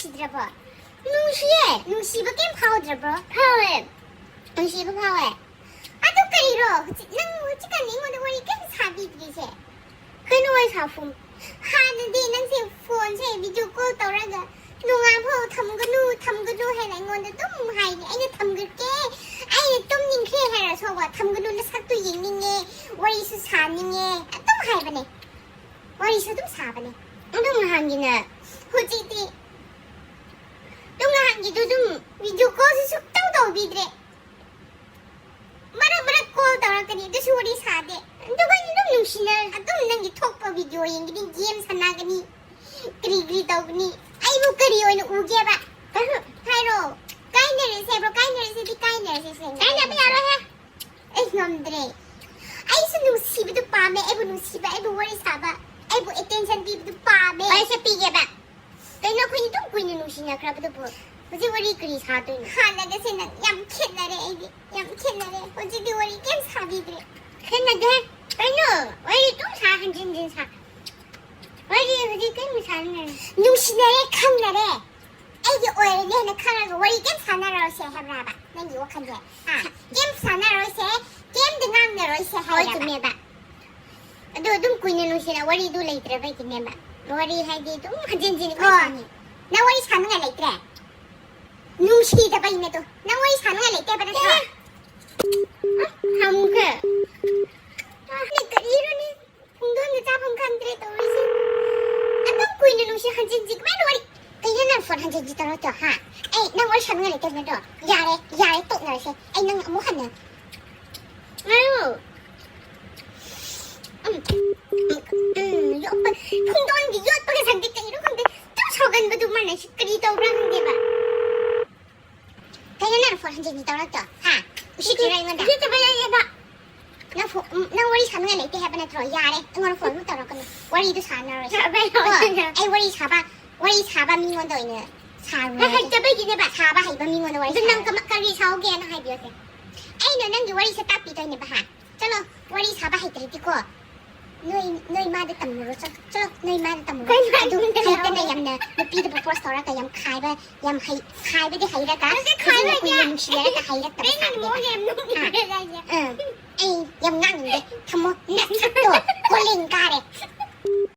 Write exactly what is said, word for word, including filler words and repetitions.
ꯅꯨꯡꯁꯤꯗ꯭ꯔꯕꯣ? ꯅꯨꯡꯁꯤꯌꯦ꯫ ꯅꯨꯡꯁꯤꯕ ꯀꯩꯝ ꯐꯥꯎꯗ꯭ꯔꯕ꯭ꯔꯣ? ꯐꯥꯎꯋꯦ꯫ ꯅꯨꯡꯁꯤꯕ ꯐꯥꯎꯋꯦ꯫ ꯑꯗꯨ ꯀꯔꯤꯔꯣ? ꯍꯧꯖꯤꯛ ꯅꯪ ꯍꯧꯖꯤꯛꯀꯥꯟ ꯑꯩꯉꯣꯟꯗ ꯋꯥꯔꯤ ꯀꯩꯝ ꯁꯥꯕꯤꯗ꯭ꯔꯤꯁꯦ? ꯀꯩꯅꯣ ꯋꯥꯔꯤ ꯁꯥꯐꯝ? ꯍꯥꯟꯅꯗꯤ ꯅꯪꯁꯦ ꯐꯣꯟꯁꯦ ꯚꯤꯗꯤꯑꯣ ꯀꯣꯜ ꯇꯧꯔꯒ "ꯅꯣꯡꯉꯥꯟꯐꯥꯎ ꯊꯝꯒꯅꯨ, ꯊꯝꯒꯅꯨ" ꯍꯥꯏꯅ ꯑꯩꯉꯣꯟꯗ ꯑꯗꯨꯝ ꯍꯥꯏꯅꯤ꯫ ꯑꯩꯅ ꯊꯝꯒ꯭ꯔꯒꯦ, ꯑꯩꯅ ꯇꯨꯝꯅꯤꯡꯈ꯭ꯔꯦ ꯍꯥꯏꯔꯁꯨꯕ "ꯊꯝꯒꯅꯨ, ꯅꯁꯛꯇꯨ ꯌꯦꯡꯅꯤꯡꯉꯦ, ꯋꯥꯔꯤꯁꯨ ꯁꯥꯅꯤꯡꯉꯦ" ꯑꯗꯨꯝ ꯍꯥꯏꯕꯅꯦ꯫ ꯋꯥꯔꯤꯁꯨ ꯑꯗꯨꯝ ꯁꯥꯕꯅꯦ꯫ ꯑꯗꯨꯝ ꯅꯍꯥꯟꯒꯤꯅ꯫ ꯍꯧꯖꯤꯛꯇꯤ ꯑꯗꯨꯝ ꯅꯍꯥꯟꯒꯤꯗꯨ ꯑꯗꯨꯝ ꯚꯤꯗꯤꯑꯣ ꯀꯣꯜꯁꯨ ꯁꯨꯛꯇꯧ ꯇꯧꯕꯤꯗ꯭ꯔꯦ꯫ ꯃꯔꯛ ꯃꯔꯛ ꯀꯣꯜ ꯇꯧꯔꯛꯀꯅꯤ, ꯑꯗꯨꯁꯨ ꯋꯥꯔꯤ ꯁꯥꯗꯦ꯫ ꯑꯗꯨꯒ ꯑꯗꯨꯝ ꯅꯨꯡꯁꯤꯅ ꯑꯗꯨꯝ ꯅꯪꯒꯤ ꯊꯣꯛꯄ ꯚꯤꯗꯤꯑꯣ ꯌꯦꯡꯒꯅꯤ, ꯒꯦꯝ ꯁꯥꯟꯅꯒꯅꯤ, ꯀꯔꯤ ꯀꯔꯤ ꯇꯧꯒꯅꯤ꯫ ꯑꯩꯕꯨ ꯀꯔꯤ ꯑꯣꯏꯅ ꯎꯒꯦꯕ? ꯍꯥꯏꯔꯣ꯫ ꯀꯥꯏꯅꯔꯁꯦ ꯍꯥꯏꯕ꯭ꯔꯣ? ꯀꯥꯏꯅꯔꯁꯦꯗꯤ ꯀꯥꯏꯅꯔꯁꯦ ꯁꯦꯡꯅ꯫ ꯀꯥꯏꯅꯕ ꯌꯥꯔꯣꯏꯍꯦ꯫ ꯑꯩ ꯉꯝꯗ꯭ꯔꯦ꯫ ꯑꯩꯁꯨ ꯅꯨꯡꯁꯤꯕꯗꯨ ꯄꯥꯝꯃꯦ꯫ ꯑꯩꯕꯨ ꯅꯨꯡꯁꯤꯕ, ꯑꯩꯕꯨ ꯋꯥꯔꯤ ꯁꯥꯕ, ꯑꯩꯕꯨ ꯑꯦꯇꯦꯟꯁꯟ ꯄꯤꯕꯗꯨ ꯄꯥꯝꯃꯦ꯫ ꯋꯥꯔꯤꯁꯦ ꯄꯤꯒꯦꯕ꯫ ꯀꯩꯅꯣ ꯑꯩꯈꯣꯏ ꯑꯗꯨꯝ ꯀꯨꯏꯅ ꯅꯨꯡꯁꯤꯅꯈ꯭ꯔꯕꯗꯨꯕꯨ ꯍꯧꯖꯤꯛ ꯋꯥꯔꯤ ꯀꯔꯤ ꯁꯥꯗꯣꯏꯅꯣ? ꯍꯥꯟꯅꯒꯁꯦ ꯅꯪ ꯌꯥꯝ ꯈꯦꯠꯅꯔꯦ꯫ ꯑꯩꯗꯤ ꯌꯥꯝ ꯈꯦꯠꯅꯔꯦ꯫ ꯍꯧꯖꯤꯛꯇꯤ ꯋꯥꯔꯤ ꯀꯩꯝ ꯁꯥꯕꯤꯗ꯭ꯔꯦ꯫ ꯈꯦꯠꯅꯗꯦ꯫ ꯀꯩꯅꯣ? ꯋꯥꯔꯤ ꯑꯗꯨꯝ ꯁꯥ, ꯍꯟꯖꯤꯟ ꯍꯟꯖꯤꯟ ꯁꯥ꯫ ꯋꯥꯔꯤ ꯍꯧꯖꯤꯛ ꯀꯩꯝ ꯁꯥꯅꯤꯡꯉꯥꯏ ꯂꯩꯇꯦ꯫ ꯅꯨꯡꯁꯤꯅꯔꯦ ꯈꯪꯅꯔꯦ꯫ ꯑꯩꯒꯤ ꯑꯣꯏꯔꯅꯤ ꯍꯥꯏꯅ ꯈꯪꯉꯒ ꯋꯥꯔꯤ ꯀꯩꯝ ꯁꯥꯟꯅꯔꯔꯣꯏꯁꯦ ꯍꯥꯏꯕ꯭ꯔꯥꯕ ꯅꯪꯒꯤ ꯋꯥꯈꯜꯁꯦ? ꯍꯥ? ꯀꯩꯝ ꯁꯥꯟꯅꯔꯣꯏꯁꯦ, ꯀꯩꯝꯇ ꯉꯥꯡꯅꯔꯣꯏꯁꯦ ꯍꯣꯏ, ꯍꯥꯏꯔꯕ? ꯆꯨꯝꯃꯦꯕ꯫ ꯑꯗꯨ ꯑꯗꯨꯝ ꯀꯨꯏꯅ ꯅꯨꯡꯁꯤꯅ ꯋꯥꯔꯤꯗꯨ ꯂꯩꯇ꯭ꯔꯕꯩꯒꯤꯅꯦꯕ꯫ ꯋꯥꯔꯤ ꯍꯥꯏꯗꯤ ꯑꯗꯨꯝ ꯍꯟꯖꯤꯟ ꯍꯟꯖꯤꯟ ꯍꯣꯏ꯫ ꯁꯥꯅꯤ꯫ ꯅꯪ ꯋꯥꯔꯤ ꯁꯥꯅꯤꯡꯉꯥꯏ ꯂꯩꯇ꯭ꯔꯦ? ꯅꯨꯡꯁꯤꯗꯕꯩꯅꯦ ꯑꯗꯣ꯫ ꯅꯪ ꯋꯥꯔꯤ ꯁꯥꯅꯤꯡꯉꯥꯏ ꯂꯩꯇꯦ ꯍꯥꯏꯕ ꯅꯠꯇ꯭ꯔꯣ? ꯑꯦ! ꯑ, ꯊꯝꯈ꯭ꯔꯦ꯫ ꯑ, ꯅꯪ ꯀꯔꯤꯔꯣꯅꯦ? ꯄꯨꯡꯗꯣꯟꯒ ꯆꯥꯐꯝ ꯈꯪꯗ꯭ꯔꯦ ꯇꯧꯔꯤꯁꯦ꯫ ꯑꯗꯨꯝ ꯀꯨꯏꯅ ꯅꯨꯡꯁꯤ ꯍꯟꯖꯤꯟ ꯍꯟꯖꯤꯟ ꯀꯃꯥꯏꯅ ꯋꯥꯔꯤ? ꯀꯩꯅꯣ ꯅꯪ ꯐꯣꯟ ꯍꯟꯖꯤꯟ ꯍꯟꯖꯤꯟ ꯇꯧꯔꯛꯇꯣ, ꯍꯥ? ꯑꯩ ꯅꯪ ꯋꯥꯔꯤ ꯁꯥꯅꯤꯡꯉꯥꯏ ꯂꯩꯇꯕ ꯅꯠꯇ꯭ꯔꯣ? ꯌꯥꯔꯦ, ꯌꯥꯔꯦ, ꯇꯣꯛꯅꯔꯁꯦ꯫ ꯑꯩ ꯅꯪ ꯑꯃꯨꯛ ꯍꯟꯅ ꯉꯥꯏꯌꯨ꯫ ꯎꯝ, ꯎꯝ, ꯎꯝ, ꯌꯣꯠꯄ, ꯄꯨꯡꯗꯣꯟꯒꯤ ꯌꯣꯠꯄꯒ ꯁꯪꯗꯦ, ꯀꯩꯅꯣ ꯈꯪꯗꯦ꯫ ꯑꯗꯨꯝ ꯁꯥꯎꯒꯟꯕꯗꯨ ꯃꯥꯅ ꯁꯤ ꯀꯔꯤ ꯇꯧꯕ꯭ꯔꯥ ꯈꯪꯗꯦꯕ꯫ ꯀꯩꯅꯣ ꯅꯪ ꯐꯣꯟ ꯍꯟꯖꯤꯟ ꯍꯟꯖꯤꯟ ꯇꯧꯔꯛꯇꯣ? ꯍꯥ? ꯎꯁꯤꯠꯇ꯭ꯔꯤꯔꯥ ꯑꯩꯉꯣꯟꯗ? ꯎꯁꯤꯠꯇꯕ ꯂꯩꯌꯦꯕ꯫ ꯅꯪ ꯐꯣ-, ꯎꯝ, ꯅꯪ ꯋꯥꯔꯤ ꯁꯥꯅꯤꯡꯉꯥꯏ ꯂꯩꯇꯦ ꯍꯥꯏꯕ ꯅꯠꯇ꯭ꯔꯣ? ꯌꯥꯔꯦ, ꯑꯩꯉꯣꯟꯗ ꯐꯣꯟ ꯑꯃꯨꯛ ꯇꯧꯔꯛꯀꯅꯨ꯫ ꯋꯥꯔꯤꯗꯣ ꯁꯥꯟꯅꯔꯣꯏꯁꯦ꯫ ꯁꯥꯕ ꯀꯣ, ꯌꯥꯔꯣꯏ꯫ ꯑꯩ ꯋꯥꯔꯤ ꯁꯥꯕ, ꯋꯥꯔꯤ ꯁꯥꯕ ꯃꯤꯉꯣꯟꯗ ꯑꯣꯏꯅ ꯁꯥꯔꯨꯔꯒꯦ꯫ ꯍꯩꯇꯕꯒꯤꯅꯦꯕ꯫ ꯁꯥꯕ ꯍꯩꯕ ꯃꯤꯉꯣꯟꯗ ꯋꯥꯔꯤ ꯑꯗꯨ ꯅꯪ ꯁꯥꯔꯣ꯫ ꯀꯃ-, ꯀꯔꯤ ꯁꯥꯎꯒꯦꯅ ꯍꯥꯏꯕꯤꯌꯨꯁꯦ? ꯑꯩꯅ ꯅꯪꯒꯤ ꯋꯥꯔꯤꯁꯦ ꯇꯥꯛꯄꯤꯗꯣꯏꯅꯦꯕ, ꯍꯥ? ꯆꯠꯂꯣ, ꯋꯥꯔꯤ ꯁꯥꯕ ꯍꯩꯇ꯭ꯔꯗꯤꯀꯣ꯫ ꯅꯣꯏ ꯅꯣꯏ ꯃꯥꯗ ꯇꯝꯃꯨꯔꯣ, ꯆꯠ- ꯆꯠꯂꯣ, ꯅꯣꯏ ꯃꯥꯗ ꯇꯝꯃꯨꯔꯣ꯫ ꯀꯩ ꯃꯥꯗ ꯑꯗꯨ ꯇꯝꯃꯨꯔꯣ? ꯍꯩꯇꯅ ꯌꯥꯝꯅ ꯅꯨꯄꯤꯗꯕꯨ ꯄ꯭ꯔꯣꯁ ꯇꯧꯔꯒ ꯌꯥꯝ ꯈꯥꯏꯕ, ꯌꯥꯝ ꯍꯩ ꯈꯥꯏꯕꯗꯤ ꯍꯩꯔꯒ ꯑꯗꯨꯗꯤ ꯈꯥꯏꯕ ꯈꯥꯏꯕ ꯀꯨꯏꯅ ꯌꯥ- ꯅꯨꯡꯁꯤꯅꯔꯒ ꯍꯩꯔꯛꯇꯕ ꯅꯪꯒꯤ ꯁꯥꯕꯅꯦꯕ꯫ ꯃꯑꯣꯡ ꯌꯥꯝ ꯅꯣꯛꯅꯤꯡꯉꯦ ꯍꯥꯏꯁꯦ꯫ ꯑꯥ, ꯑꯩ ꯌꯥꯝ ꯉꯥꯡꯅꯤꯡꯗꯦ꯫ ꯊꯝꯃꯣ, ꯅꯁꯛꯇꯣ ꯀꯣꯂꯤꯡ ꯀꯥꯔꯦ꯫